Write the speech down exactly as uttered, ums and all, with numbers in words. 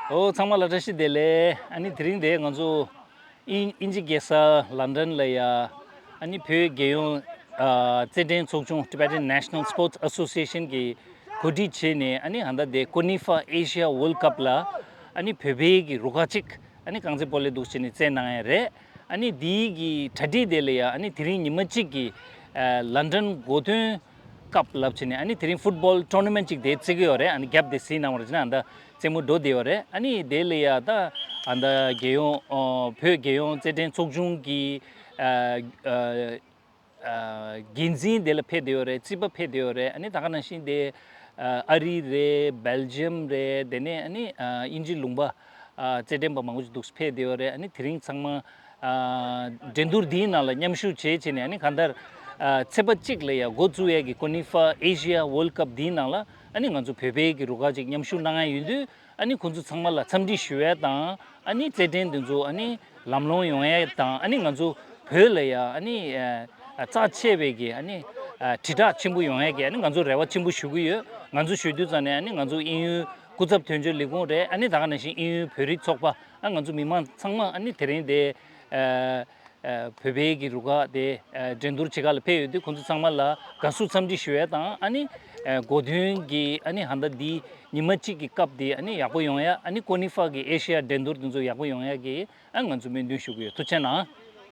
ཨོ་ཚང་མ་ལ་བཀྲ་ཤིས་བདེ་ལེགས། ཨ་ནི་དེ་རིང་དེ་ང་ཚོ་དབྱིན་དབྱིན་ཇི་རྒྱལ་ས་ལན་ཌན་ལ་ཡ་ཨ་ནི་བོད་རྒྱལ་ཡོངས་ཨ་རྩེད་འགྲན་ཚོགས་ཆུང་Tibetan National Sports Association གིས་གོ་སྒྲིག་བྱས་ནས། ཨ་ནི་ཧ་ད་དེ་ཀོ་ནི་ཧྥ་ཨེ་ཤི་ཡ་ཝརལ་ཌི་ཀབ་ལ་ཨ་ནི་བོད་པའི་གི་རུ་ཁག་ཅིག་ཨ་ནི་རྐང་རྩེད་སྤོ་ལོ་འདུག་བྱས་ནས་རྩེད་གནང་ཡ་རེད། ཨ་ནི་དེའི་གི་གྲ་སྒྲིག་དེ་ལ་ཡ་ཨ་ནི་དེ་རིང་ཉི་མ་གཅིག་གི་ཨ་ལན་ཌན་གོ་སྟོན་སྐབས་ལབ་བྱས་ནས། ཨ་ནི་དེ་རིང་ཕུཊ་བོལ་ཊོར་ན་མེན་ཊི་ཅིག་དེ་རྩེ་གི་ཡོད་རེད། ཨ་ནི་རྒྱབ་དེ་གཟིགས་གནང་བ་རེད་ཅེ་ན། ཨ་ད་རྩེད་མོ་འགྲོ་བསྡད་ཡོད་རེད། ཨ་ནི་དེ་ལ་ཡ་ད་ཨ་ད་རྒྱལ་ཡོངས་ཨ་བོད་རྒྱལ་ཡོངས་རྩེད་འགྲན་ཚོགས་ཆུང་གི་ཨ་ཨ་ཨ་འགན་འཛིན་དེ་ལ་ཕེབས་བསྡད་ཡོད་རེད། རྩིས་པ་ཕེབས་བསྡད་ཡོད་རེད། ཨ་ནི་ད་ག་ནང་བཞིན་དེ་ཨ་ཨ་རི་རེད། སྦེལ་ཇམ་རེད། དེ་ནས་ཨ་ནི་ཨ་དབྱིན་ཇི་ལུང་པ་ཨ་རྩེད་འགྲན་པ་མང་པོ་ཞིག་འདུག་ཕེབས་བསྡད་ཡོད་རེད། ཨ་ནི་དེ་རིང་ཚང་མ་ཨ་འགྲན་བསྡུར་འདིའི་ནང་ལ་མཉམ་ཞུགས་བྱེད་བྱས་ནས། ཨ་ནི་གང་ལྟར་ཨ་ཚེས་པ་གཅིག་ལ་ཡ་འགོ་བཙུགས་ཡས་ཀྱི་ཀོ་ནི་ཧྥ་ཨེ་ཤི་ཡ་ཝརལ་ཌི་ཀབ་འདིའི་ནང་ལ་ཨ་ནི་ང་ཚོ་བོད་པའི་གི་རུ་ཁག་ཅིག་མཉམ་ཞུགས་གནང་ཡ་ཡིན་དུས། ཨ་ནི་ཁོང་ཚོ་ཚང་མ་ལ་འཚམས་འདྲི་ཞུ་ཡ་དང་། ཨ་ནི་རྩེད་འགྲན་འདི་ཚོ་ཨ་ནི་ལམ་ལྷོང་ཡོང་ཡ་དང་། ཨ་ནི་ང་ཚོ་བོད་ལ་ཡ་ཨ་ནི་ཨ་རྩ་ཆེ་བའི་གི་ཨ་ནི་ཨ་དྲིལ་བསྒྲགས་ཆེན་པོ་ཡོང་ཡ་གི་ཨ་ནི་ང་ཚོ་རེ་བ་ཆེན་པོ་ཞུ་གི་ཡོད། ང་ཚོ་ཞུ་དུས་ཙམ་ནས་ཨ་ནི་ང་ཚོ་དབྱིན་ཡུལ་སྐུ་ཚབ་དོན་གཅོད་ལས་ཁུངས་རེད། ཨ་ནི་ད་ག་ནང་བཞིན་དབྱིན་ཡུལ་བོད་རིགས་ཚོགས་པ། ཨ་ང་ཚོ་མི་མང་ཚང་མ་ཨ་ནི་དེ་རིང་དེ་ཨ་ཨ་བོད་པའི་གི་རུ་ཁག་དེ་ཨ་འགྲན་བསྡུར་བྱེད་ག་ལ་ཕེབས་ཡོད་དུས། ཁོང་ཚོ་ཚང་མ་ལ་དགའ་བསུ་འཚམས་འདྲི་ཞུ་ཡ་དང་། ཨ་ནི་ཨ་གོ་སྟོན་གྱི་ཨ་ནི་ཧ་ད་འདི་ཉི་མ་གཅིག་གི་སྐབས་དེ་ཨ་ནི་ཡག་པོ་ཡོང་ཡ། ཨ་ནི་ཀོ་ནི་ཧྥ་གི་ཨེ་ཤི་ཡ་འགྲན་བསྡུར་དེ་ཚོ་ཡག་པོ་ཡོང་ཡ་གི་ཨ་ང་ཚོ་སྨོན་འདུན་ཞུ་གི་ཡོད། ཐུགས་རྗེ་གནང་།